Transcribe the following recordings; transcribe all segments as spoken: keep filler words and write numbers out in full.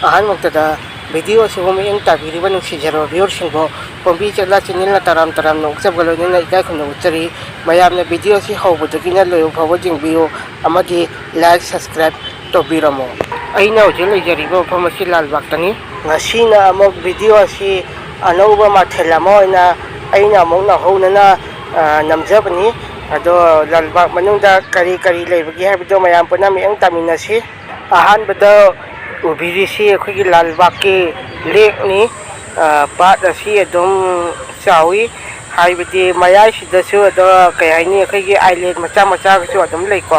ꯑꯍꯥꯟꯕꯃꯛꯇꯗ video ꯑꯁꯤꯕꯨ ꯃꯤꯠꯌꯦꯡ ꯇꯥꯕꯤꯔꯤꯕ ꯅꯨꯡꯁꯤꯖꯔꯕ viewerꯁꯤꯡꯕꯨ ꯄꯣꯝꯕꯤ ꯆꯦꯠꯂꯥ channelꯅ ꯇꯔꯥꯝ ꯇꯔꯥꯝꯅ ꯑꯣꯛꯆꯕ ꯂꯣꯏꯅꯅ ꯏꯀꯥꯏ ꯈꯨꯝꯅꯕ ꯎꯠꯆꯔꯤ꯫ ꯃꯌꯥꯝꯅ video ꯑꯁꯤ ꯍꯧꯕꯗꯒꯤꯅ ꯂꯣꯏꯕ ꯐꯥꯎꯕ ꯌꯦꯡꯕꯤꯌꯨ ꯑꯃꯗꯤ like, subscribe ꯇꯧꯕꯤꯔꯝꯃꯨ꯫ ꯑꯩꯅ ꯍꯧꯖꯤꯛ ꯂꯩꯖꯔꯤꯕ ꯃꯐꯝ ꯑꯁꯤ ꯂꯥꯜꯕꯥꯒꯇꯅꯤ꯫ ꯉꯁꯤꯅ ꯑꯃꯨꯛ video ꯑꯁꯤ ꯑꯅꯧꯕ ꯃꯊꯦꯜ ꯑꯃ ꯑꯣꯏꯅ ꯑꯩꯅ ꯑꯃꯨꯛ ꯅꯧꯍꯧꯅꯅ, ꯑ, ꯅꯝꯖꯕꯅꯤ꯫ ꯑꯗꯣ ꯂꯥꯜꯕꯥꯒ ꯃꯅꯨꯡꯗ ꯀꯔꯤ ꯀꯔꯤ ꯂꯩꯕꯒꯦ ꯍꯥꯏꯕꯗꯣ ꯃꯌꯥꯝ ꯄꯨꯟꯅ ꯃꯤꯠꯌꯦꯡ ꯇꯥꯃꯤꯟꯅꯁꯤ꯫ ꯑꯍꯥꯟꯕꯗ ꯎꯕꯤꯔꯤꯁꯤ ꯑꯩꯈꯣꯏꯒꯤ ꯂꯥꯜꯕꯥꯒꯀꯤ lakeꯅꯤ꯫ ꯑ, ꯄꯥꯠ ꯑꯁꯤ ꯑꯗꯨꯝ ꯆꯥꯎꯏ, ꯍꯥꯏꯕꯗꯤ ꯃꯌꯥꯏꯁꯤꯗꯁꯨ ꯑꯗꯣ, ꯀꯩ ꯍꯥꯏꯅꯤ, ꯑꯩꯈꯣꯏꯒꯤ island ꯃꯆꯥ ꯃꯆꯥꯒꯁꯨ ꯑꯗꯨꯝ ꯂꯩꯀꯣ꯫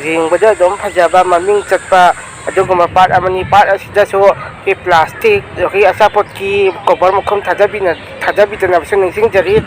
ꯌꯦꯡꯕꯗ ꯑꯗꯨꯝ ꯐꯖꯕ, ꯃꯃꯤꯡ ꯆꯠꯄ ꯑꯗꯨꯒꯨꯝꯕ ꯄꯥꯠ ꯑꯃꯅꯤ꯫ ꯄꯥꯠ ꯑꯁꯤꯗꯁꯨ ꯑꯩꯈꯣꯏ plastic, ꯑꯩꯈꯣꯏ ꯑꯆꯥꯄꯣꯠꯀꯤ cover ꯃꯈꯨꯝ ꯊꯥꯗꯕꯤꯅ-, ꯊꯥꯗꯕꯤꯗꯅꯕꯁꯨ ꯅꯤꯡꯁꯤꯡꯖꯔꯤ꯫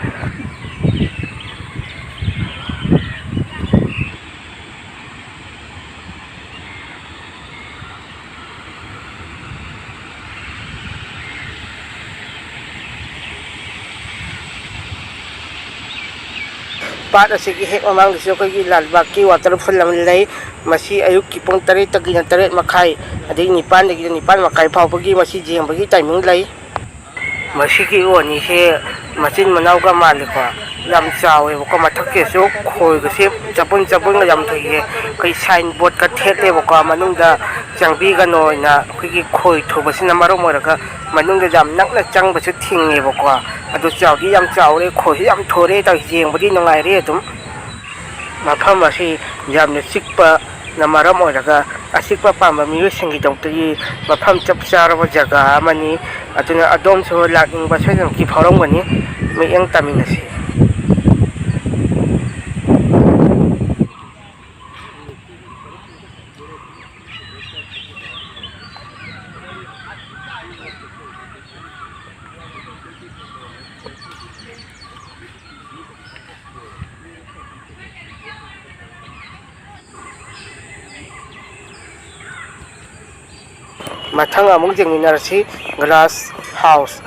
ꯄꯥꯠ ꯑꯁꯤꯒꯤ ꯍꯦꯛ ꯃꯃꯥꯡꯗꯁꯨ ꯑꯩꯈꯣꯏꯒꯤ ꯂꯥꯜꯕꯥꯒꯀꯤ waterfall ꯑꯃ ꯂꯩ꯫ ꯃꯁꯤ ꯑꯌꯨꯛꯀꯤ ꯄꯨꯡ ꯇꯔꯦꯠꯇꯒꯤꯅ ꯇꯔꯦꯠ ꯃꯈꯥꯏ, ꯑꯗꯒꯤ ꯅꯤꯄꯥꯟꯗꯒꯤꯅ ꯅꯤꯄꯥꯟ ꯃꯈꯥꯏ ꯐꯥꯎꯕꯒꯤ ꯃꯁꯤ ꯌꯦꯡꯕꯒꯤ timing ꯂꯩ꯫ ꯃꯁꯤꯒꯤ ꯎ ꯑꯅꯤꯁꯦ ꯃꯆꯤꯟ ꯃꯅꯥꯎꯒ ꯃꯥꯜꯂꯤꯀꯣ꯫ ꯌꯥꯝ ꯆꯥꯎꯋꯦꯕꯀꯣ꯫ ꯃꯊꯛꯀꯤꯁꯨ ꯈꯣꯏꯒꯁꯦ ꯆꯄꯨꯟ ꯆꯄꯨꯟꯒ ꯌꯥꯝ ꯊꯣꯛꯑꯦ꯫ ꯑꯩꯈꯣꯏ sign boardꯀ ꯊꯦꯠꯂꯦꯕꯀꯣ, ꯃꯅꯨꯡꯗ ꯆꯪꯕꯤꯒꯅꯣꯅ ꯑꯩꯈꯣꯏꯒꯤ ꯈꯣꯏ ꯊꯨꯕꯁꯤꯅ ꯃꯔꯝ ꯑꯣꯏꯔꯒ ꯃꯅꯨꯡꯗ ꯌꯥꯝ ꯅꯛꯅ ꯆꯪꯕꯁꯨ ꯊꯤꯡꯉꯦꯕꯀꯣ꯫ ꯑꯗꯨ ꯆꯥꯎꯗꯤ ꯌꯥꯝ ꯆꯥꯎꯔꯦ, ꯈꯣꯏꯁꯨ ꯌꯥꯝ ꯊꯣꯔꯦ, ꯇꯧ-, ꯌꯦꯡꯕꯗꯤ ꯅꯨꯡꯉꯥꯏꯔꯦ ꯑꯗꯨꯝ꯫ ꯃꯐꯝ ꯑꯁꯤ ꯌꯥꯝꯅ ꯆꯤꯛꯄꯅ ꯃꯔꯝ ꯑꯣꯏꯔꯒ ꯑꯆꯤꯛꯄ ꯄꯥꯝꯕ ꯃꯤꯑꯣꯏꯁꯤꯡꯒꯤꯗꯃꯛꯇꯗꯤ ꯃꯐꯝ ꯆꯞ ꯆꯥꯔꯕ ꯖꯒꯥ ꯑꯃꯅꯤ꯫ ꯑꯗꯨꯅ ꯑꯗꯣꯝꯁꯨ ꯂꯥꯛꯅꯤꯡꯕ ꯁꯣꯏꯗꯅꯃꯛꯀꯤ ꯐꯥꯎꯔꯝꯒꯅꯤ꯫ ꯃꯤꯠꯌꯦꯡ ꯇꯥꯃꯤꯟꯅꯁꯤ꯫ ꯃꯊꯪ ꯑꯃꯨꯛ ꯌꯦꯡꯃꯤꯟꯅꯔꯁꯤ꯫ Glass house꯫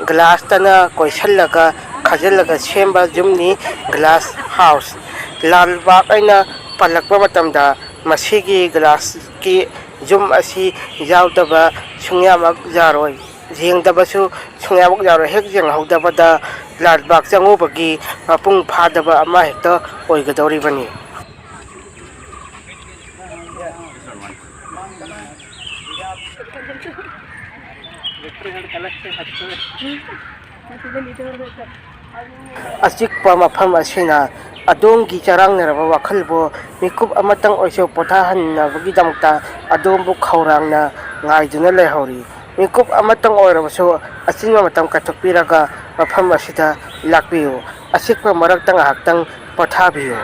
Glassꯇꯅ ꯀꯣꯏꯁꯤꯜꯂꯒ ꯈꯥꯖꯤꯜꯂꯒ ꯁꯦꯝꯕ ꯌꯨꯝꯅꯤ glass house꯫ ꯂꯥꯜꯕꯥꯒ ꯑꯩꯅ ꯄꯜꯂꯛꯄ ꯃꯇꯝꯗ ꯃꯁꯤꯒꯤ glassꯀꯤ ꯌꯨꯝ ꯑꯁꯤ ꯌꯥꯎꯗꯕ ꯁꯨꯡꯌꯥꯃꯛ ꯌꯥꯔꯣꯏ꯫ ꯌꯦꯡꯗꯕꯁꯨ ꯁꯨꯡꯌꯥꯃꯛ ꯌꯥꯔꯣꯏ꯫ ꯍꯦꯛ ꯌꯦꯡꯍꯧꯗꯕꯗ ꯂꯥꯜꯕꯥꯒ ꯆꯪꯉꯨꯕꯒꯤ ꯃꯄꯨꯡ ꯐꯥꯗꯕ ꯑꯃ ꯍꯦꯛꯇ ꯑꯣꯏꯒꯗꯧꯔꯤꯕꯅꯤ꯫ ꯑꯆꯤꯛꯄ ꯃꯐꯝ ꯑꯁꯤꯅ ꯑꯗꯣꯝꯒꯤ ꯆꯔꯥꯡꯅꯔꯕ ꯋꯥꯈꯜꯕꯨ ꯃꯤꯀꯨꯞ ꯑꯃꯇꯪ ꯑꯣꯏꯔꯁꯨ ꯄꯣꯊꯥꯍꯟꯅꯕꯒꯤꯗꯃꯛꯇ ꯑꯗꯣꯝꯕꯨ ꯈꯧꯔꯥꯡꯅ ꯉꯥꯏꯗꯨꯅ ꯂꯩꯍꯧꯔꯤ꯫ ꯃꯤꯀꯨꯞ ꯑꯃꯇꯪ ꯑꯣꯏꯔꯕꯁꯨ ꯑꯆꯤꯟꯕ ꯃꯇꯝ ꯀꯥꯏꯊꯣꯛꯄꯤꯔꯒ ꯃꯐꯝ ꯑꯁꯤꯗ ꯂꯥꯛꯄꯤꯌꯨ꯫ ꯑꯆꯤꯛꯄ ꯃꯔꯛꯇ ꯉꯥꯏꯍꯥꯛꯇꯪ ꯄꯣꯊꯥꯕꯤꯌꯨ꯫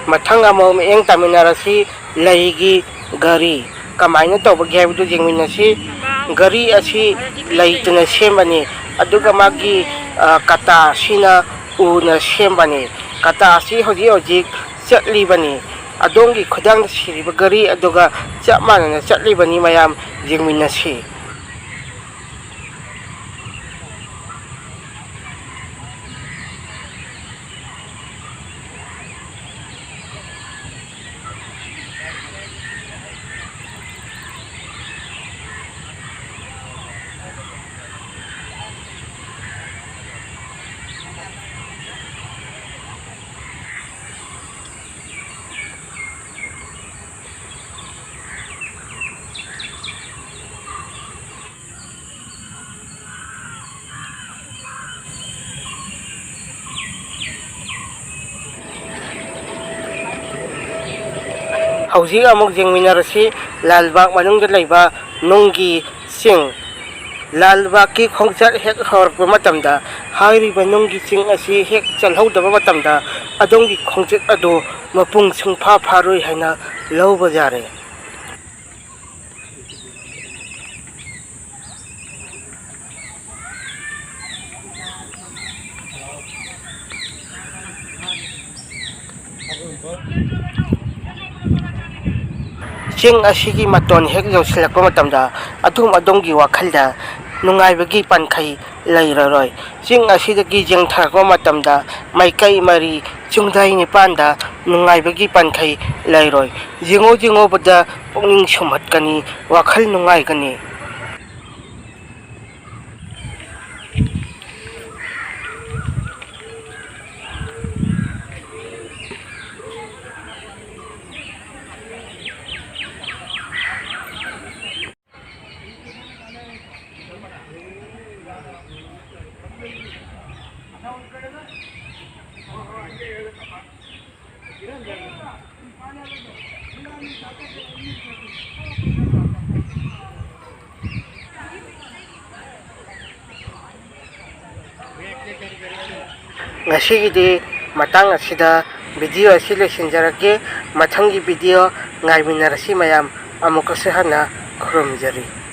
ꯃꯊꯪ ꯑꯃꯨꯛ ꯃꯤꯠꯌꯦꯡ ꯇꯥꯃꯤꯟꯅꯔꯁꯤ꯫ ꯂꯩꯒꯤ ꯘꯔꯤ ꯀꯃꯥꯏꯅ ꯇꯧꯕꯒꯦ ꯍꯥꯏꯕꯗꯨ ꯌꯦꯡꯃꯤꯟꯅꯁꯤ꯫ ꯘꯔꯤ ꯑꯁꯤ ꯂꯩꯇꯅ ꯁꯦꯝꯕꯅꯤ, ꯑꯗꯨꯒ ꯃꯥꯒꯤ, ꯑ, ꯀꯇꯥ ꯑꯁꯤꯅ ꯎꯅ ꯁꯦꯝꯕꯅꯤ꯫ ꯀꯇꯥ ꯑꯁꯤ ꯍꯧꯖꯤꯛ ꯍꯧꯖꯤꯛ ꯆꯠꯂꯤꯕꯅꯤ꯫ ꯑꯗꯣꯝꯒꯤ ꯈꯨꯗꯥꯡꯗ ꯁꯤꯔꯤꯕ ꯘꯔꯤ ꯑꯗꯨꯒ ꯆꯞ ꯃꯥꯟꯅꯅ ꯆꯠꯂꯤꯕꯅꯤ꯫ ꯃꯌꯥꯝ ꯌꯦꯡꯃꯤꯟꯅꯁꯤ꯫ ꯍꯧꯖꯤꯛ ꯑꯃꯨꯛ ꯌꯦꯡꯃꯤꯟꯅꯔꯁꯤ ꯂꯥꯜꯕꯥꯒ ꯃꯅꯨꯡꯗ ꯂꯩꯕ ꯅꯨꯡꯒꯤ ꯆꯤꯡ꯫ ꯂꯥꯜꯕꯥꯒꯀꯤ ꯈꯣꯡꯆꯠ ꯍꯦꯛ ꯍꯧꯔꯛꯄ ꯃꯇꯝꯗ, ꯍꯥꯏꯔꯤꯕ ꯅꯨꯡꯒꯤ ꯆꯤꯡ ꯑꯁꯤ ꯍꯦꯛ ꯆꯦꯜꯍꯧꯗꯕ ꯃꯇꯝꯗ, ꯑꯗꯣꯝꯒꯤ ꯈꯣꯡꯆꯠ ꯑꯗꯨ ꯃꯄꯨꯡ ꯁꯨꯡꯐꯥ ꯐꯥꯔꯣꯏ ꯍꯥꯏꯅ ꯂꯧꯕ ꯌꯥꯔꯦ꯫ ꯆꯤꯡ ꯑꯁꯤꯒꯤ ꯃꯇꯣꯟ ꯍꯦꯛ ꯌꯧꯁꯤꯜꯂꯛꯄ ꯃꯇꯝꯗ ꯑꯗꯣꯝ ꯑꯗꯣꯝꯒꯤ ꯋꯥꯈꯜꯗ ꯅꯨꯡꯉꯥꯏꯕꯒꯤ ꯄꯟꯈꯩ ꯂꯩꯔꯔꯣꯏ꯫ ꯆꯤꯡ ꯑꯁꯤꯗꯒꯤ ꯌꯦꯡꯊꯔꯛꯄ ꯃꯇꯝꯗ ꯃꯥꯏꯀꯩ ꯃꯔꯤ, ꯆꯤꯡꯗꯥꯏ ꯅꯤꯄꯥꯟꯗ ꯅꯨꯡꯉꯥꯏꯕꯒꯤ ꯄꯟꯈꯩ ꯂꯩꯔꯣꯏ꯫ ꯌꯦꯡꯉꯨ ꯌꯦꯡꯉꯨꯕꯗ ꯄꯨꯛꯅꯤꯡ ꯁꯨꯝꯍꯠꯀꯅꯤ, ꯋꯥꯈꯜ ꯅꯨꯡꯉꯥꯏꯒꯅꯤ꯫ ꯉꯁꯤꯒꯤꯗꯤ ꯃꯇꯥꯡ ꯑꯁꯤꯗ video ꯑꯁꯤ ꯂꯣꯏꯁꯤꯟꯖꯔꯒꯦ꯫ ꯃꯊꯪꯒꯤ video ꯉꯥꯏꯃꯤꯟꯅꯔꯁꯤ ꯃꯌꯥꯝ꯫ ꯑꯃꯨꯛꯀꯁꯨ ꯍꯟꯅ ꯈꯨꯔꯨꯝꯖꯔꯤ꯫